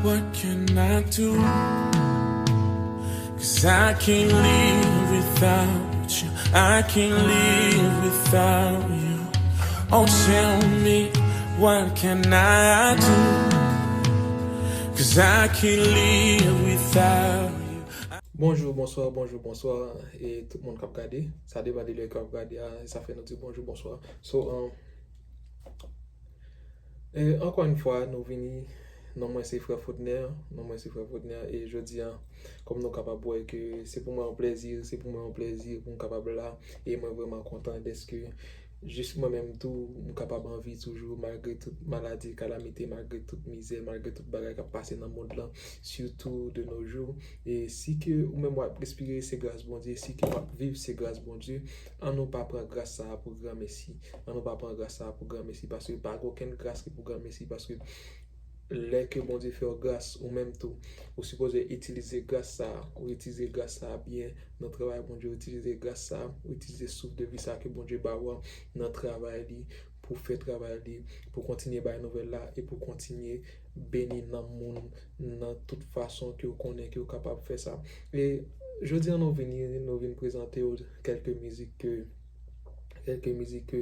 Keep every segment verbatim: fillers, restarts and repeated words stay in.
What can I do? 'Cause I can't live without you. I can't live without you. Oh, tell me, what can I do? 'Cause I can't live without you. Bonjou, bonswa, bonjou, bonswa, e tout moun k ap gade. Sa depann de lè ke w ap gade a, sa fè nou di bonjou, bonswa. So, um, e ankò yon fwa, nou vini, non mwen se Frè Faulkner, non mwen se Frè Faulkner, e jodi a, kòm nou kapab wè ke se pou mwen yon plèzi, se pou mwen yon plèzi pou m kapab la, e mwen vrèman kontan dèske jis mwen menm tou, m kapab an vi toujou, malgre tout maladi, kalamite, malgre tout mizè, malgre tout bagay k ap pase nan mond lan, surtout de nos jours. E si ke ou menm w ap respire, se gras Bondye, si ke w ap viv, se gras Bondye, ann nou pa pran gras sa a pou granmesi. Ann nou pa pran gras sa a pou granmesi, paske pa gen okenn gras ki pou granmesi, paske lè ke Bondye fè w gras, ou menm tou, ou sipoze itilize gras sa a, ou itilize gras sa a byen nan travay Bondye, ou itilize gras sa a, ou itilize souf de vi sa a ke Bondye ba w an nan travay li, pou fè travay li, pou kontinye bay nouvèl la, e pou kontinye beni nanm moun nan tout fason ke w konnen ke w kapab fè sa. E jodi a nou vini, nou vin prezante w kèlke mizik ke, kèlke mizik ke,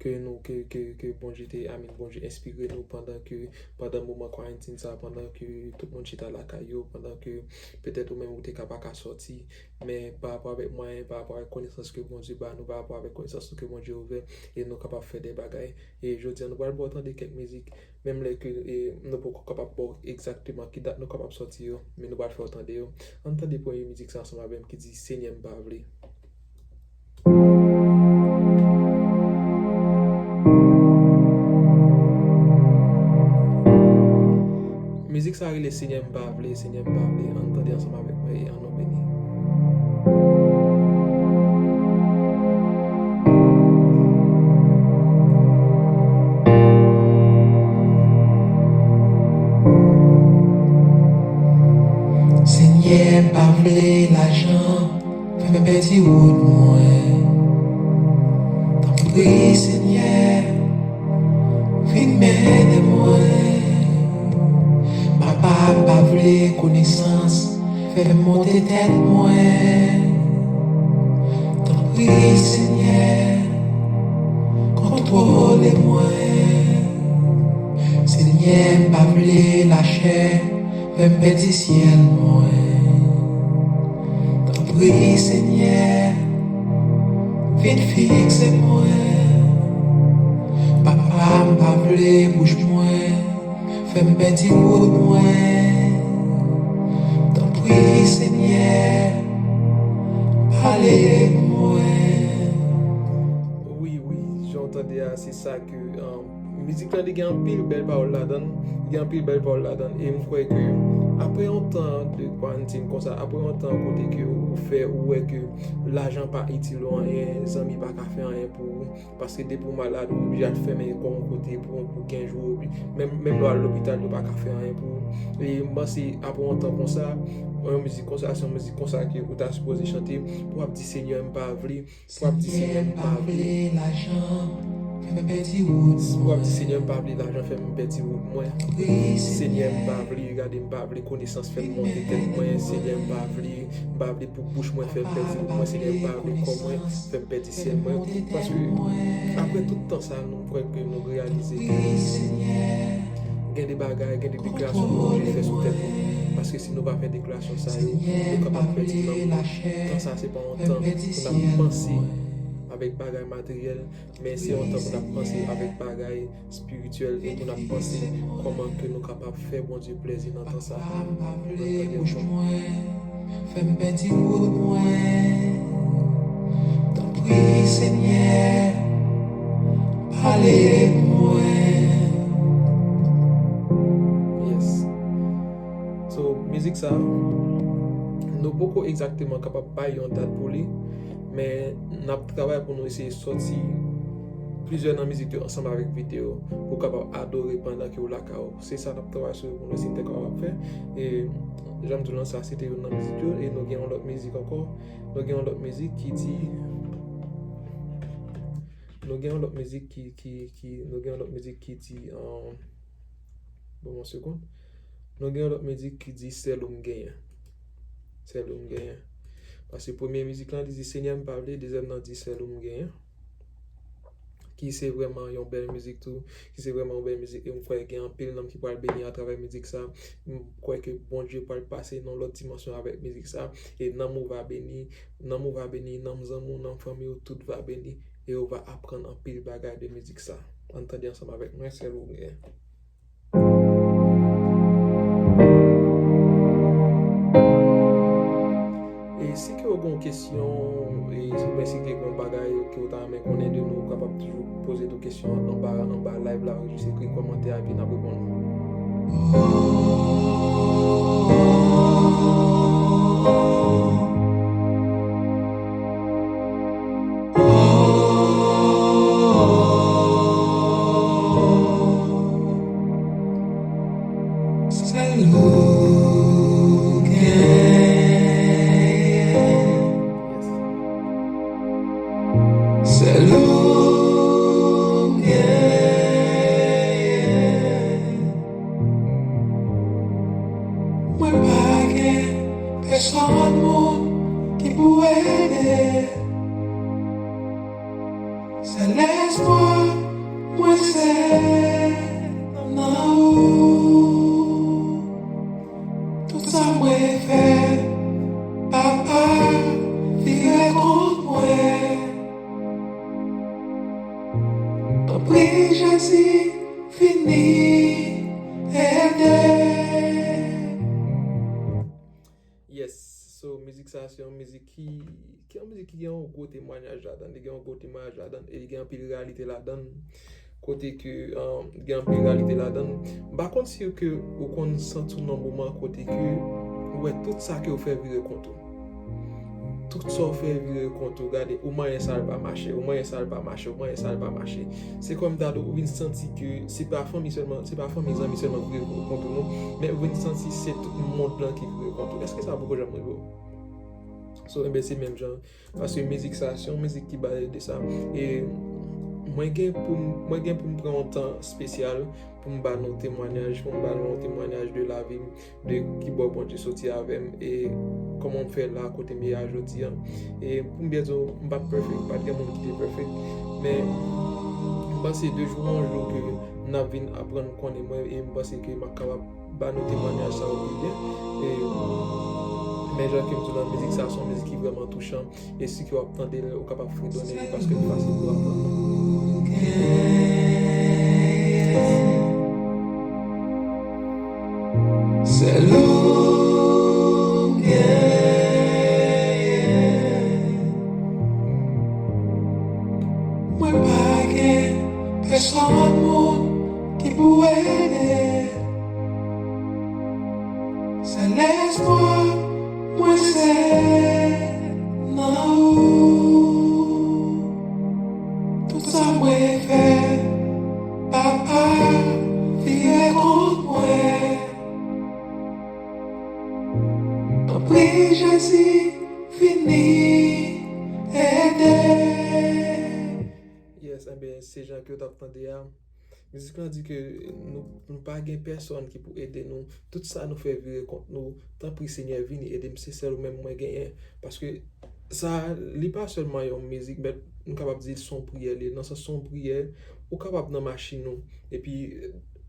ke nou, ke, ke, ke Bondye te, I mean, Bondye enspire nou pandan ke, pandan moman kwarantin sa, pandan ke tout moun chita lakay yo, pandan ke petèt ou menm ou te ka pa ka sòti, men pa rapò avèk mwayen, pa rapò avèk konesans ke Bondye ba nou, pa rapò avèk konesans nou ke Bondye ouvè, e nou kapab fè de bagay. E jodi a, nou pral ba w tande kèk mizik, menm lè ke, e, nou poko kapab ba w egzakteman ki dat nou kapab sòti yo, men nou pral fè w tande yo. Ann tande premye mizik sa ansanm avè m ki di, Senyè m pa vle. Mizik sa rele Senyè m pa vle, Senyè m pa vle. Ann tande ansanm avèk mwen e ann nou beni. Senyè, m pa vle lajan fè m pèdi wout mwen. Tanpri, Senyè, vin mennen mwen. Papa, m pa vle konesans fè m monte tèt mwen. Tanpri, Senyè, kontwole mwen. Senyè, m pa vle lachè fè m pèdi syèl mwen. Tanpri, Senyè, vin fikse mwen. Papa, m pa vle bouch mwen fè m pèdi wout mwen. Tanpri, Senyè, pale pou mwen. Wi, wi, jan w tande a, se sa ke, um, mizik la, li gen anpil bèl pawòl ladan l, li gen anpil bèl pawòl ladan l, e m kwè ke apre yon tan de kwarantin konsa, apre yon tan kote ke ou fè, ou wè ke lajan pa itil ou anyen, zanmi pa ka fè anyen pou ou, paske depi w malad, ou oblije al fèmen kò w yon kote pou, pou kenz jou, epi menm, menm lè w al lopital, yo pa ka fè anyen pou ou. E m panse, apre yon tan konsa, yon mizik konsa, se yon mizik konsa ke ou ta sipoze chante, pou w ap di, Senyè, m pa vle, pou w ap di, Senyè, m pa vle. Pou w ap di, Senyè, m pa vle lajan fè m pèdi wout mwen. Senyè, m pa vle, gade, m pa vle konesans fè m monte tèt mwen. Senyè, m pa vle, m pa vle pou bouch mwen fè m pèdi wout mwen. Senyè, m pa vle kò mwen fè m pèdi syèl mwen. Paske apre tout tan sa, nou kwè ke nou reyalize ke gen de bagay, gen de deklarasyon ke nou oblije fè sou tèt nou. Paske si nou pa fè deklarasyon sa yo, nou kapab pèdi nanm nou. Tan sa, se pa yon tan pou n ap panse avèk bagay materyèl, men se yon tan pou n ap panse avèk bagay espirityèl e pou n ap panse kòman ke nou kapab fè Bondye plèzi nan tan sa. Ann tande ankò. Fè m pèdi wout mwen. Tanpri, Senyè, pale pou mwen. Yes. So, mizik sa, nou poko egzakteman kapab bay yon dat pou li, men n ap travay pou nou eseye sòti plizyè nan mizik yo ansanm avèk videyo pou w kapab adore pandan ke w lakay ou. Se sa n ap travay sou yo pou nou si n te kapab fè. E jan m di w lan, sa se te youn nan mizik yo, e nou gen yon lòt mizik ankò. Nou gen yon lòt mizik ki di, nou gen yon lòt mizik ki, ki, ki, nou gen yon lòt mizik ki di, um, bon, yon segonn. Nou gen yon lòt mizik ki di sèl ou m genyen. Sèl ou m genyen. Paske premye mizik lan li di Senyè m pa vle, dezyèm nan di sèl ou m genyen. Ki se vrèman yon bèl mizik tou, ki se vrèman yon bèl mizik, e m kwè gen anpil nanm ki pral beni atravè mizik sa. M kwè ke Bondye pral pase nan lòt dimansyon avèk mizik sa, e nanm ou va beni, nanm ou va beni, nanm zanmi w, nanm fanmi w, tout va beni, e ou va aprann anpil bagay de mizik sa. Ann tande ansanm avèk mwen, sèl ou m genyen. E si ke w gen yon kesyon, e oubyen si ke gen yon bagay ke w ta renmen konnen de nou, ou kapab toujou poze tou kesyon anba, anba live la, ou jis ekri kòmantè a, epi n ap reponn ou. Sèl ou m genyen. Sèl ou m genyen. Mwen pa gen pèsonn moun ki pou ede. Sèl espwa mwen se nan ou. Tout sa mwen fè, Papa, vire kont mwen. Tanpri, Jezi, vini ede. Yes, so mizik sa se yon mizik ki, ki yon mizik ki gen yon gwo temwayaj ladan, li gen yon gwo temwayaj ladan, e li gen anpil reyalite ladan, kote ke, um, li gen anpil reyalite ladan. M pa konn si ke ou konn santi w nan moman kote ke ou wè tout sa ke w fè vire kont ou. Tout sa w fè vire kont ou, gade, ou manyen sa l pa mache, ou manyen sa l pa mache, ou manyen sa l pa mache. Se kòm ta di ou vin santi ke se pa fanmi sèlman, se pa fanmi, zanmi sèlman ki vire kont ou non, men ou vin santi se tout mond lan ki vire kont ou. Èske sa poko janm rive w? So, enben, se menm jan. Paske mizik sa, se yon mizik ki pale de sa. E mwen gen pou m, mwen gen pou m pran yon tan espesyal pou m ba nou temwayaj, pou m ba nou yon temwayaj de lavi m, de kibò Bondye soti avè m, e kòman m fè la kote m ye a jodi a. E pou m byen di w, m pa t perfect, pa t gen moun ki te perfect, men m panse de jou an jou ke n ap vin aprann konnen mwen, e m panse ke m ap kapab ba nou temwayaj sa yo pi byen. E, men jan ke m di w nan mizik sa, se yon mizik ki vrèman touchan. E si ke w ap tande l, ou kapab fredone li paske li fasil pou aprann. Sèl ou m genyen. Mwen pa gen pèsonn moun ki pou ede. Sèl espwa mwen se nan ou. Tout sa mwen fè, Papa, vire kont mwen. Tanpri, Jezi, vini ede. Yes, enben, se jan ke w t ap tande a. Mizik lan di ke nou, nou pa gen pèsonn ki pou ede nou. Tout sa nou fè vire kont nou. Tanpri, Senyè, vini ede m. Se sèl ou menm mwen genyen. Paske sa, li pa sèlman yon mizik, men nou kapab di l se yon priyè li ye. Nan sans se yon priyè, ou kapab nan machin ou, epi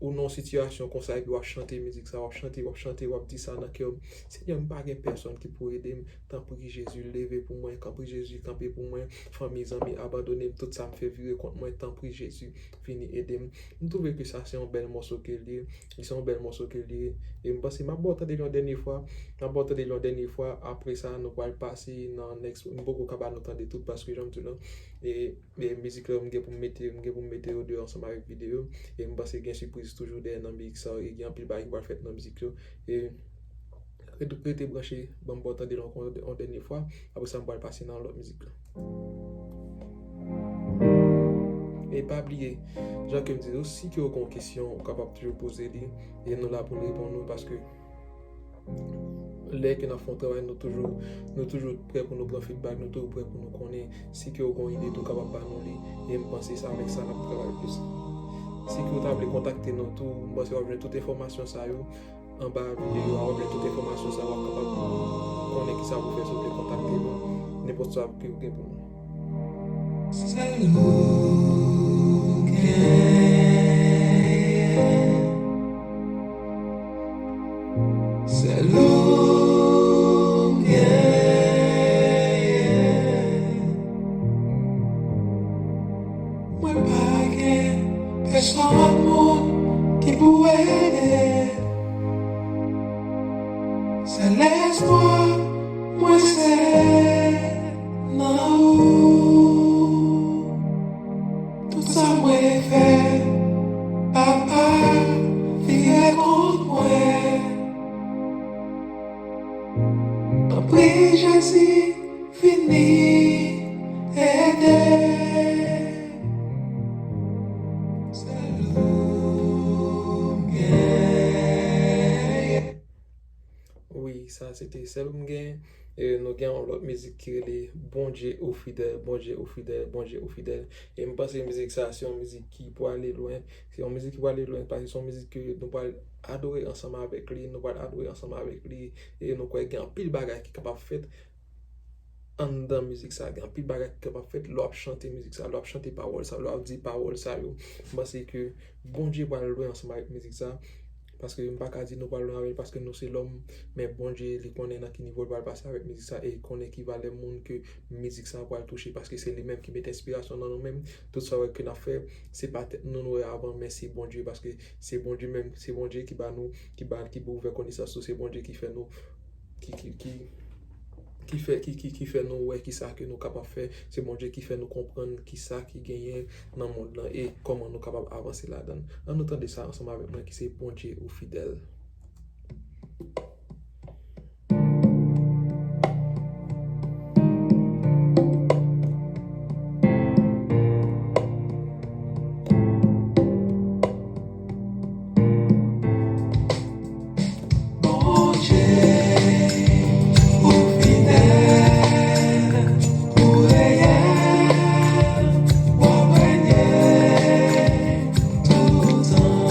ou nan yon sitiyasyon konsa, epi w ap chante mizik sa, w ap chante, w ap chante, w ap di sa nan kè w, Senyè, m pa gen pèsonn ki pou ede m. Tanpri, Jezi, leve pou mwen. Tanpri, Jezi, kanpe pou mwen. Fanmi, zanmi, abandone m. Tout sa m fè vire kont mwen. Tanpri, Jezi, vini ede m. M twouve ke sa se yon bèl mòso ke l ye. Li se yon bèl mòso ke l ye. E m panse m ap ba w tande l yon dènye fwa. M ap ba w tande l yon dènye fwa. Apre sa, nou pral pase nan next. M poko ka ba nou tande tout paske jan m di w lan. E, e mizik la, m gen pou m mete, m gen pou m mete yo deyò ansanm avèk videyo. E m panse gen sipriz toujou dèyè nan mizik sa yo. E gen anpil bagay ki pral fèt nan mizik yo. E rete, rete branche, ban m ba w tande l ankò yon dènye fwa. Apre sa, m pral pase nan lòt mizik la. E pa bliye, jan ke m di nou, si ke w gen yon kesyon, ou kapab toujou poze li. E nou la pou n reponn ou, paske lè ke n ap fè yon travay, nou toujou, nou toujou prè pou nou pran feedback, nou toujou prè pou nou konnen. Si ke w gen yon ide tou, w kapab ba nou li. E m panse se avèk sa n ap travay plis. Si ke w ta vle kontakte nou tou, m panse w ap jwenn tout enfòmasyon sa yo. anba videyo a, w ap jwenn tout enfòmasyon sa yo, w ap kapab konnen kisa pou fè si w vle kontakte nou, nenpòt sa ke w gen pou nou. Mwen pa gen pèsonn moun ki pou ede. Sèl espwa mwen se nan ou. Tout sa mwen fè, Papa, vire kont mwen. Tanpri, Jezi, vini ede. Sèl ou m genyen. Wi, sa se te Sèl ou m genyen. E nou gen yon lòt mizik ki rele Bondye ou fidèl, Bondye ou fidèl, Bondye ou fidèl. E m panse mizik sa se yon mizik ki pwale lwen. Se yon mizik ki pwale lwen paske se yon mizik ke nou pral adore ansanm avèk li, nou pral adore ansanm avèk li. E nou kwè gen anpil bagay ki kapab fèt anndan mizik sa, gen anpil bagay ki kapab fèt lè w ap chante mizik sa, lè w ap chante pawòl sa, lè w ap di pawòl sa yo. M panse ke Bondye pral lwen ansanm avèk mizik sa, paske m pa ka di nou pral lwen avè l, paske nou se lòm, men Bondye, li konnen nan ki nivo l pral pase avèk mizik sa, e li konnen ki valè moun ke mizik sa pral touche, paske se li menm ki mete enspirasyon nan nou menm. Tout sa w wè ke n ap fè, se pa tèt nou nou wè avan, men se Bondye, paske se Bondye menm, se Bondye ki ba nou, ki ba, ki ouvè konesans nou, se Bondye ki fè nou ki, ki, ki, ki fè, ki, ki, ki fè nou wè kisa ke nou kapab fè. Se Bondye ki fè nou konprann kisa ki genyen nan mond lan e kòman nou kapab avanse ladan l. Ann nou tande sa ansanm avèk mwen ki se Bondye ou fidèl. Bondye, ou fidèl, ou reyèl, w ap renye toutan.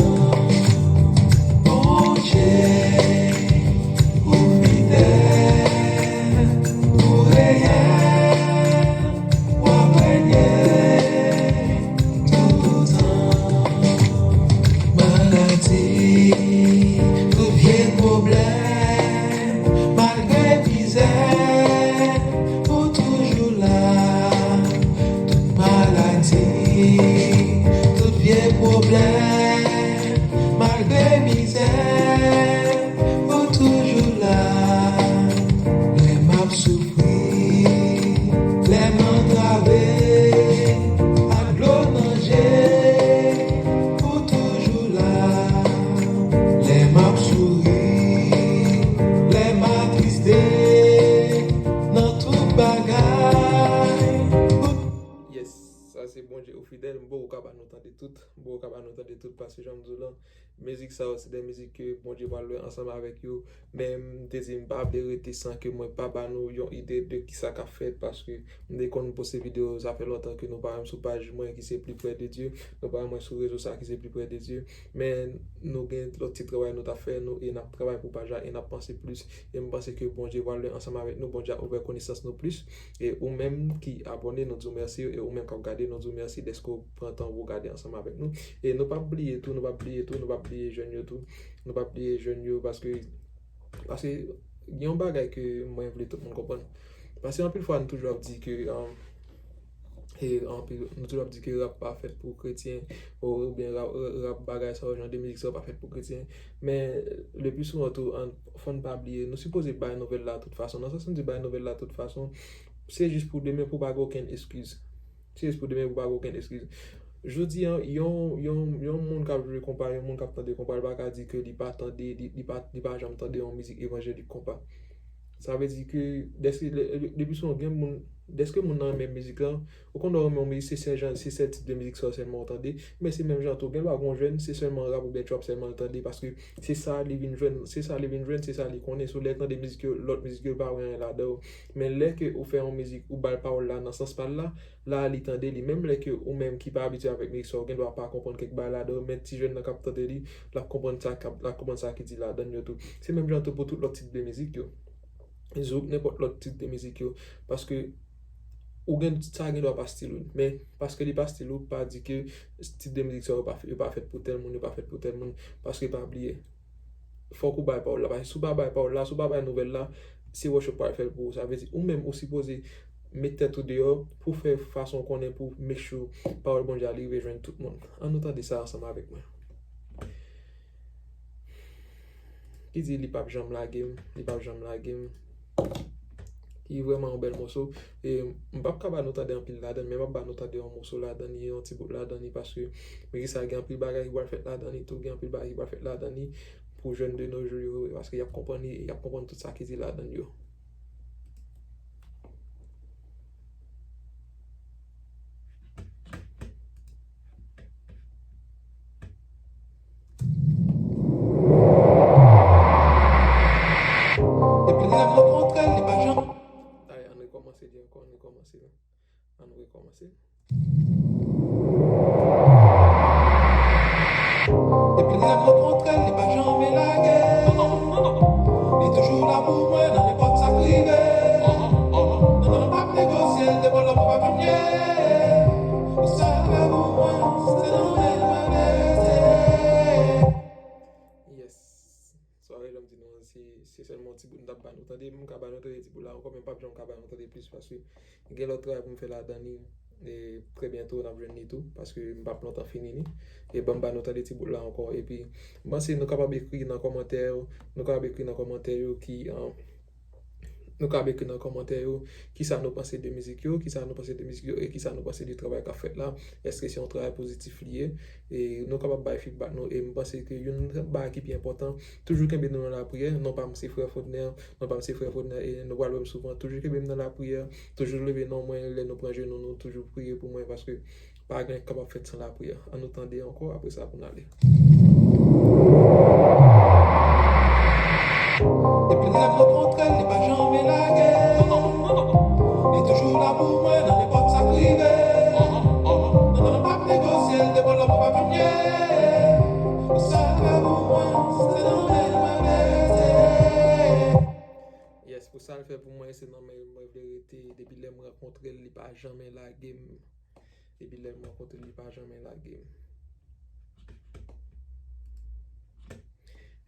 Bondye, ou fidèl, ou reyèl, w ap renye toutan. Maladi, tout vye pwoblèm, malgre mizè, ou toujou la. Tout maladi, tout vye pwoblèm, malgre mizè, ou toujou la. Lè m ap soufri, lè m antrave, ak dlo nan je, ou toujou la. Lè m ap souri, lè m atriste, nan tout bagay, ou Yes, sa se Bondye ou fidèl. M poko ka ba nou tande tout. M poko ka ba nou tande tout paske jan m di w lan, mizik sa yo se de mizik ke Bondye pral lwen ansanm avèk yo. Men m te di m pa vle rete san ke mwen pa ba nou yon ide de kisa k ap fèt paske m te konn poste videyo, sa fè lontan ke nou pa wè m sou paj mwen ki se Plus près de Dieu. Nou pa wè mwen sou rezo sa ki se Plus près de Dieu. Men nou gen lòt ti travay nou t ap fè nou e n ap travay pou paj la e n ap panse plis. E m panse ke Bondye pral lwen ansanm avèk nou, Bondye ap ouvè konesans nou plis. E ou menm ki abòne, nou di w mèsi. E ou menm k ap gade, nou di w mèsi dèske w pran tan pou w gade ansanm avèk nou. E nou p ap bliye tou, nou p ap bliye tou, nou p ap bliye jèn yo tou. Nou p ap bliye jèn yo paske, paske gen yon bagay ke mwen vle tout moun konprann. Paske anpil fwa nou toujou ap di ke, um, e anpil, nou toujou ap di ke rap pa fèt pou kretyen, ou, oubyen rap, rap bagay sa yo, jan de mizik sa yo pa fèt pou kretyen. Men, le pli souvan tou, an, fò n pa bliye, nou sipoze bay nouvèl la tout fason. Nan sans m di bay nouvèl la tout fason, se jis pou demen pou pa gen okenn eskiz. Se jis pou demen pou pa gen okenn eskiz. Jodi a, yon, yon, yon moun k ap jwe konpa, yon moun k ap tande konpa, li pa ka di ke li pa tande, li, li pa, li pa janm tande yon mizik evanjelik konpa. Sa vle di ke dèske, depi sou yon gen moun, dèske moun nan renmen mizik lan, ou konn wè w renmen yon mizik, se sèl jan, se sèl tip de mizik sa yo sèlman ou tande, men se menm jan tou, gen dwa gen yon jèn, se sèlman rap oubyen trap sèlman l tande, paske se sa li vin jwenn, se sa li vin jwenn, se sa li konnen. So, lè l tande mizik yo, lòt mizik yo, li pa wè anyen ladan yo. Men lè ke ou fè yon mizik, ou ba l pawòl la nan sans pa l la, la li tande li. Menm lè ke ou menm ki pa abitye avèk mizik sa, ou gen dwa pa konprann kèk bagay ladan yo, men ti jèn nan k ap tande li, l ap konprann sa k ap, l ap konprann sa ki di ladan yo tou. Se menm jan tou pou tout lòt tip de mizik yo. Zouk, nenpòt lòt tip de mizik yo. Paske ou gen, sa gen dwa pa stil ou. Men paske li pa stil ou, pa di ke tip de mizik sa yo pa, yo pa fèt pou tèl moun, yo pa fèt pou tèl moun. Paske pa bliye, fòk ou bay pawòl la. Paske si w pa bay pawòl la, si w pa bay nouvèl la, se wòch yo pral fè l pou ou. Sa vle di, ou menm, ou sipoze met tèt ou deyò pou fè fason w konnen pou make sure pawòl Bondye a li rive jwenn tout moun. Ann nou tande sa ansanm avèk mwen. Ki di li p ap janm lage m, li p ap janm lage m. Ki vrèman yon bèl moso. E m p ap ka ba nou tande anpil ladan, men m ap ba nou tande yon moso ladan li, yon ti bout ladan li, paske men ki sa gen anpil bagay ki pral fèt ladan li tou, gen anpil bagay ki pral fèt ladan li pou jèn de nos jours yo, paske y ap konprann li, y ap konprann tout sa ki di ladan yo. Depi lè m rankontre l, li pa janm. Ay, ann rekòmanse li ankò, ann rekòmanse. Ann rekòmanse. Depi lè m rankontre l, li pa janm lage. Li toujou la pou mwen nan nenpòt sa k rive. Non, non, non, m p ap negosye l, devan lòm mwen p ap janm ye. Ou sèl pou mwen, se nan men mwen rete. Yes. Sware, jan m di nou an, se, se sèlman yon ti bout m t ap ba nou tande. M ka ba nou tande ti bout la ankò, men m p ap janm ka ba nou tande plis, paske gen lòt travay pou m fè ladan li. E trè byento, n ap jwenn li tou, paske m p ap lontan fini li. E ban m ba nou tande ti bout la ankò. Epi, m panse nou kapab ekri nan kòmantè yo, nou kapab ekri nan kòmantè yo ki, an, nou kapab ekri nan kòmantè yo kisa nou panse de mizik yo, kisa nou panse de mizik yo, e kisa nou panse de travay k ap fèt la. Èske se yon travay pozitif li ye? E nou kapab bay feedback nou. E m panse ke youn nan bagay ki pi enpòtan, toujou kenbe nou nan lapriyè. Non pa m se frè Fodner, non pa m se frè Fodner, e nou pral wè m souvan. Toujou kenbe m nan lapriyè, toujou leve non mwen lè nou pran jenou nou, toujou priye pou mwen, paske pa gen anyen k kapab fèt san lapriyè. Ann nou tande ankò, apre sa pou n ale. Depi lè m rankontre l, li pa janm lage. Li toujou la pou mwen nan nenpòt sa k rive. Non, non, non, m p ap negosye l, devan lòm mwen p ap janm ye. Ou sèl pou mwen, se nan men mwen rete. Yes, pou sa l fè pou mwen, se nan men mwen vle rete. Depi lè m rankontre l, li pa janm lage m. Depi lè m rankontre l, li pa janm lage m.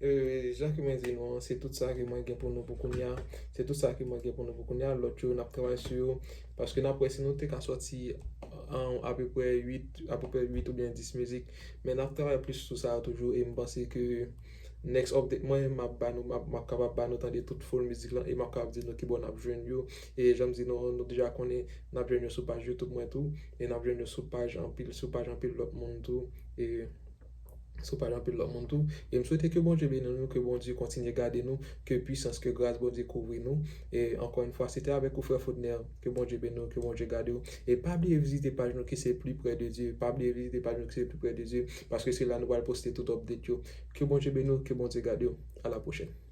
E, jan ke mwen di nou an, se tout sa ke mwen gen pou nou pou kounye a. Se tout sa ke mwen gen pou nou pou kounye a. Lòt yo, n ap travay sou yo. Paske n ap wè si nou te ka sòti, an, apeprè uit, apeprè uit oubyen dis mizik. Men n ap travay plis sou sa yo toujou. E m panse ke next update mwen, m ap ba nou, m ap, m ap kapab ba nou tande tout full mizik lan. E m ap kapab di nou kibò n ap jwenn yo. E jan m di nou, nou deja konnen n ap jwenn yo sou paj YouTube mwen tou. E n ap jwenn yo sou paj anpil, sou paj anpil lòt moun tou. E sou paj anpil lòt moun tou. E m swete ke Bondye beni nou, ke Bondye kontinye gade nou, ke pwisans, ke gras Bondye kouvri nou. E ankò yon fwa, se te avèk ou frè Fodner. Ke Bondye beni w, ke Bondye gade w. E pa bliye vizite paj nou ki se Plus près de Dieu. Pa bliye vizite paj nou ki se Plus près de Dieu, paske se la nou pral poste tout update yo. Ke Bondye beni w, ke Bondye gade w. A la pwochèn.